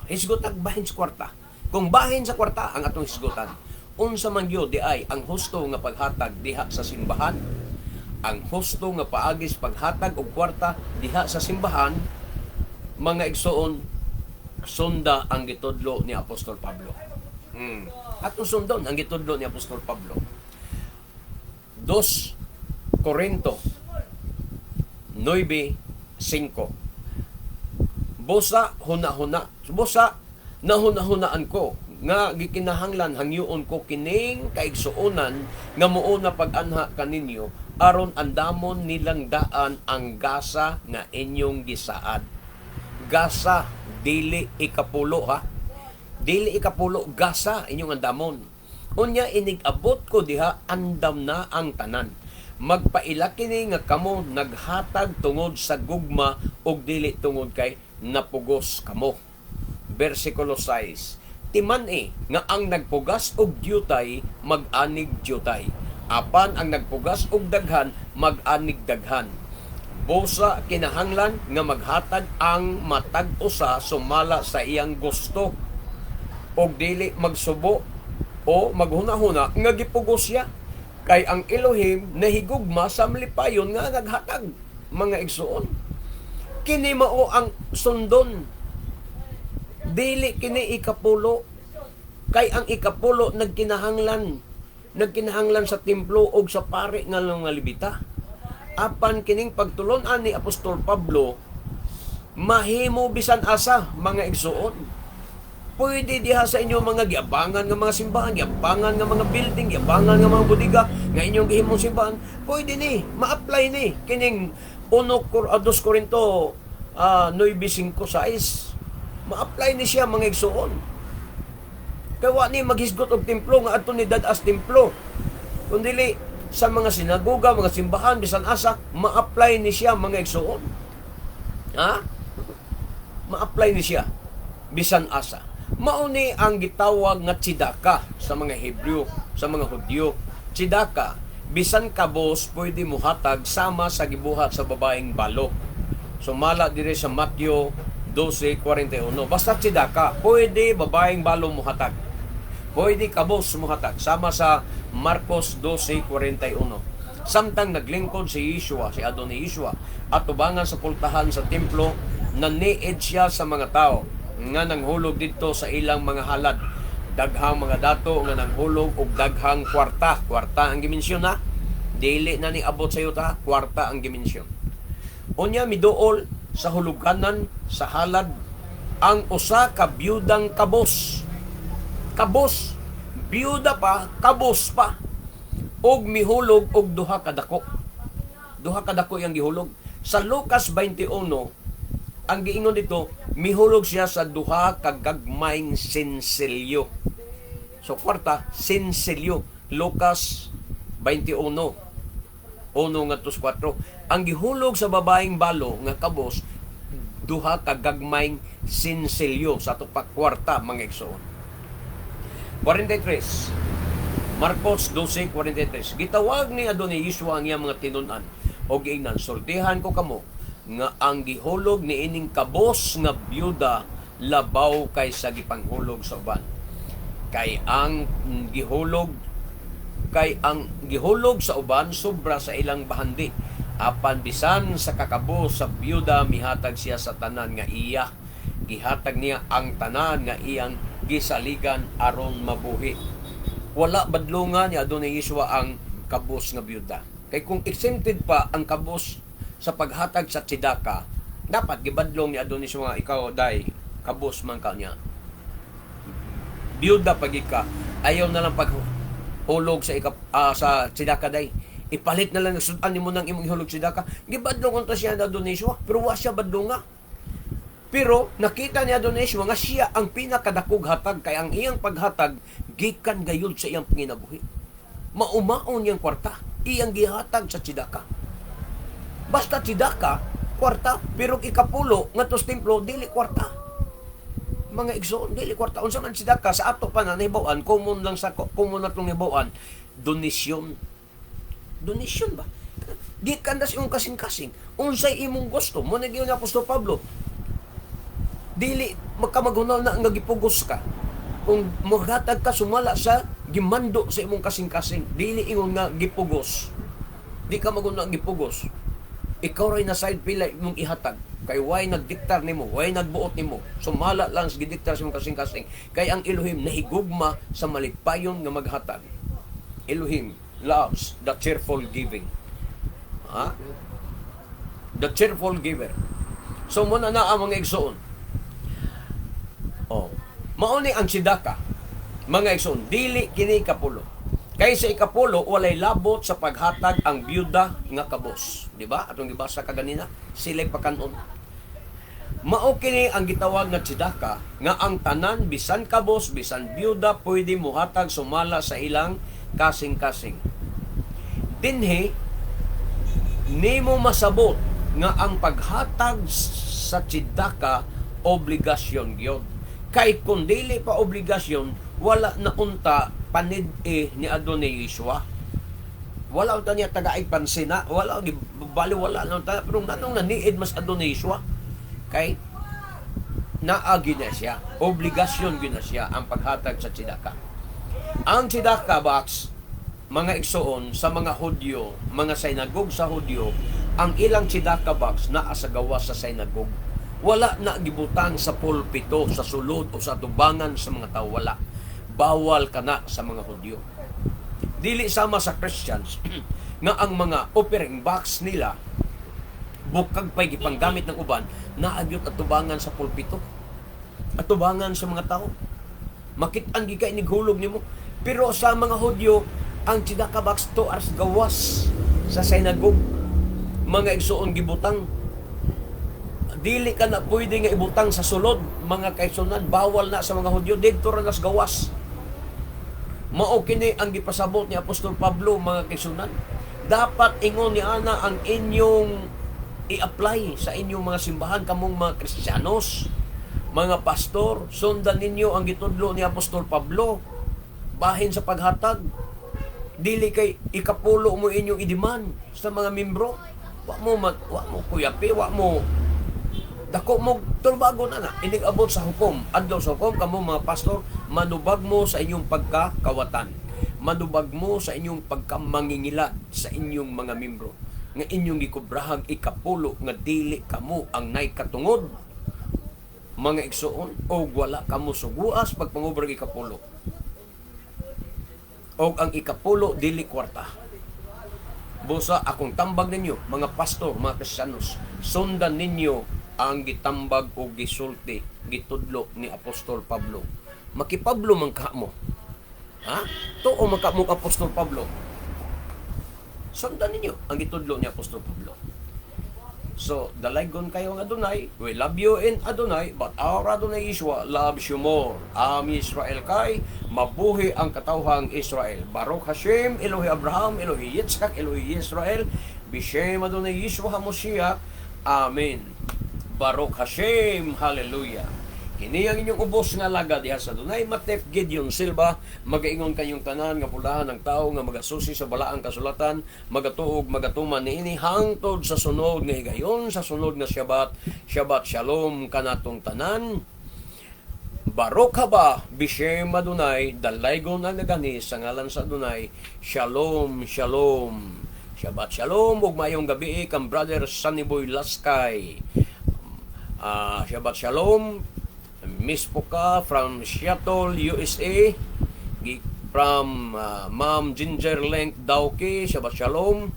Hisgutag bahin sa kwarta. Kung bahin sa kwarta ang atong hisgutan, unsa man gyud diay ang husto nga paghatag diha sa simbahan? Ang husto nga paagis paghatag og kwarta diha sa simbahan, mga igsoon, sunda ang gitudlo ni Apostol Pablo. Atong sundon ang gitudlo ni Apostol Pablo. 2 Corinto 9:5. Busa nahuna-hunaan ko nga gikinahanglan hangyoon ko kining kaigsuonan nga muuna pag-anha kaninyo aron andamon nilang daan ang gasa nga inyong gisaad. Gasa, dili ikapulo ha. Dili ikapulo, gasa inyong andamon. Unya inig abot ko diha, andam na ang tanan. Magpaila kini nga kamo naghatag tungod sa gugma ug dili tungod kay napugos kamo. Versikulo 6. "Timan-i nga ang nagpugas og dyutay mag-anig dyutay. Apan ang nagpugas og daghan mag-anig daghan. Busa kinahanglan nga maghatag ang matag usa sumala sa iyang gusto og dili magsubo o maghuna-huna nga gipugos siya." Kay ang Elohim nahigugma sa malipayon nga naghatag, mga igsuon. Kini mao ang sundon. Dili kini ikapulo. Kay ang ikapulo nagkinahanglan. Nagkinahanglan sa templo og sa pare nga mga Levita. Apan kining pagtulon-an ni Apostol Pablo mahimo bisan asa, mga igsuon. Pwede diha sa inyo mga giabangan nga mga simbahan, giabangan nga mga building, giabangan nga mga bodega nga inyong gihimong simbahan, pwede ni, ma-apply ni kining 1 2 Corinto 9:5-6. Ma-apply ni siya, mga igsuon. Kay wa ni maghisgot og templo nga adto ni dad-as templo. Kun dili sa mga sinagoga, mga simbahan, bisan asa, ma-apply ni siya, mga igsuon. Ha? Ma-apply ni siya bisan asa. Mao ni ang gitawag nga tsidaka sa mga Hebreo, sa mga Hudyo. Tsidaka, bisan kabos pwede muhatag sama sa gibuhat sa babaeng balo. Sumala dire sa Matthew 12:41. Basta tsidaka, pwede babaeng balo muhatag. Pwede kabos muhatag sama sa Marcos 12:41. Samtang naglingkod si Yeshua, si Adonai Yeshua, at tubangan sa pultahan sa templo, naniid siya sa mga tao nga nanghulog didto sa ilang mga halad. Daghang mga dato nga nanghulog og daghang kwarta. Kwarta ang gimensyon ha. Dili na ni abot sa yuta, kwarta ang gimensyon. Unya miduol sa huluganan sa halad ang usa ka biyudang kabos. Kabos, biyuda pa, kabos pa. Og mihulog og duha ka dako. Duha ka dako iyang gihulog. Sa Lucas 21, ang giingon dito, mihulog siya sa duha ka gagmayng sinsilyo. So kwarta, sinsilyo. Lucas 21. 1 ngadto sa 4. Ang gihulog sa babaeng balo nga kabos, duha ka gagmayng sinsilyo sa ato pa kwarta, mga igsoon. 43. Marcos 12:43. Gitawag ni Adonai Yeshua ang iyang mga tinun-an og giingnan, "Sultihan ko kamo nga ang gihulog ni ining kabos nga byuda labaw kaysa gipanghulog sa uban. Kay ang gihulog sa uban sobra sa ilang bahandi. Apan bisan sa kakabos sa byuda mihatag siya sa tanan nga iya. Gihatag niya ang tanan nga iyang gisaligan aron mabuhi." Wala badlungan ni Adonai Yeshua ang kabos nga byuda. Kay kung exempted pa ang kabos sa paghatag sa tsidaka, dapat gibadlong ni Adonai Yeshua nga ikaw day kabos man ka niya. Byuda pag ka, ayaw na lang paghulog sa tsidaka day. Ipalit na lang sudan nimo nang imong ihulog tsidaka. Gibadlong unta siya ni Adonai Yeshua, pero wa siya badlonga. Pero nakita ni Adonai Yeshua nga siya ang pinakadakog hatag kay ang iyang paghatag gikan gayud sa iyang panginabuhi. Maumaon niyang kwarta, iyang gihatag sa tsidaka. Basta tsidaka, kwarta, pero ikapulo ngadto sa templo dili kwarta. Mga igsoon, dili kwarta. Unsa man tsidaka sa ato pa na nahibaw-an, common lang sa common natong nahibaw-an, donasyon. Donasyon ba? Gikan na sa imong kasing-kasing. Unsay imong gusto? Mao na ni Apostol Pablo, dili magkamagunaw na nga gipugos ka. Kung maghatag ka sumala sa gimando sa imong kasing-kasing, dili ingon nga gipugos. Di ka maguna gipugos. Ikaw ray na side pila imong ihatag. Kay way nagdiktar nimo, way nagbuot nimo. Sumala lang sa gidiktar sa imong kasing-kasing. Kay ang Elohim nahigugma sa malipayon nga maghatag. Elohim loves the cheerful giving. Ha? The cheerful giver. So mao na na ang mga igsoon. Oh. Mao ni ang tsidaka. Mga igsoon, dili kini ikapulo. Kay sa ikapulo walay labot sa paghatag ang byuda nga kabos, di ba? Atong gibasa kaganina, sila'y pakanon. Mao kini ang gitawag nga tsidaka nga ang tanan bisan kabos bisan byuda pwede mohatag sumala sa ilang kasing-kasing. Dinhi nimo masabot nga ang paghatag sa tsidaka obligasyon gyud. Kay kung dili pa obligasyon, wala na unta panid-i ni Adonai Yeshua. Wala unta niya tagaig pansina, wala bali wala na unta, pero nganong naniid mas Adonai Yeshua? Kay naagi na siya, obligasyon gyud na siya ang paghatag sa tsidaka. Ang tsidaka box Mga igsoon, sa mga Hudyo, mga synagogue sa Hudyo, ang ilang tzedakah box naa sa gawas sa synagogue. Wala na gibutang sa pulpito, sa sulod o sa tubangan sa mga tao, wala. Bawal kana sa mga Hudyo. Dili sama sa Christians nga ang mga offering box nila, bukag pa'y gipanggamit ng uban, naa gyud atubangan sa pulpito, atubangan sa mga tao. Makit-an gyud kay nighulog nimo. Pero sa mga Hudyo, ang tzedakah box 2 hours gawas sa synagogue, mga igsoon, gibutang. Dili ka na pwede nga ibutang sa sulod, mga kaigsuonan. Bawal na sa mga Hudyo, didto ra nas gawas. Mao kini ang gipasabot ni Apostol Pablo, mga kaigsuonan. Dapat ingon ni ana ang inyong i-apply sa inyong mga simbahan, kamong mga Kristiyanos, mga pastor, sundan ninyo ang gitudlo ni Apostol Pablo bahin sa paghatag. Dili kay ikapulo mo inyong i-demand sa mga membro. Wa mo kuyapi, wa mo dako mo tulbago na na inig abot sa hukom. Adlaw sa hukom, kamo mga pastor, manubag mo sa inyong pagkakawatan, manubag mo sa inyong pagkamangingilad sa inyong mga membro nga inyong gikubrahag ikapulo nga dili kamo ang nay katungod, mga igsoon, og wala kamo suguas pagpangubrag ikapulo. Og ang ikapulo dili kwarta. Busa akong tambag ninyo, mga pastor, mga Kristiyanos, sundan ninyo ang gitambag o gisulti, gitudlo ni Apostol Pablo. Makipablo man ka mo. Ha? Tuo man ka mo Apostol Pablo. Sundan ninyo ang gitudlo ni Apostol Pablo. So, dalaygon kayo ng Adonai. We love you in Adonai, but our Adonai Yeshua loves you more. Am Israel kay, mabuhi ang katawhang Israel. Baruch Hashem, Elohi Abraham, Elohi Yitzhak, Elohi Israel, Bishem Adonai Yeshua HaMoshiach. Amen. Baruch Hashem, Hallelujah. Kini ang inyong ubos nga alagad diha sa Adonai, Matef Gideon Silva, magaingon kayong tanan nga pulahan ng tao nga magasusi sa balaang kasulatan, magatuog, magatuman niini hangtod sa sunod nga higayon, sa sunod nga Shabbat. Shabbat Shalom kanatong tanan. Baruch haba bishem Adonai, dalaygon ang nagani sa ngalan sa Adonai. Shalom, shalom. Shabbat shalom ug maayong gabi kang Brother Sunny Boy Laskay. Shabbat shalom. Miss Puka from Seattle, USA. From Ma'am Ginger Link Dauki, Shabbat shalom.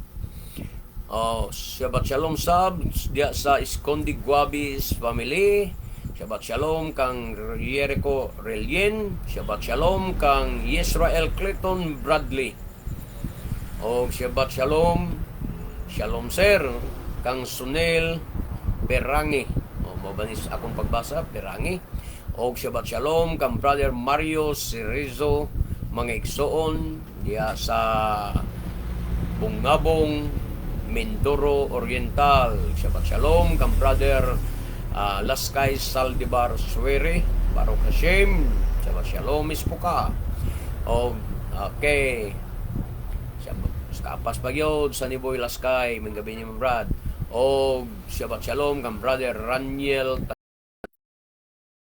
Oh, Shabbat shalom sab diya sa Escondi Guabis family. Shabbat shalom kang Jericho Relien. Shabbat shalom kang Israel Clayton Bradley. O Shabbat shalom. Shalom sir kang Sunel Perangi. O mabanis akong pagbasa, Perangi. O Shabbat shalom kang Brother Mario Cerezo, mga igsoon diya sa Bungabong, Mindoro Oriental. Shabbat shalom kang Brother Laskay Saldivar Suere. Baruch Hashem. Shabbat shalom ispuka. O okay. Shabbat kapas pagyod sa ni Boy Laskay, maayong gabi niyo, Brad. O Shabbat shalom kang Brother Raniel.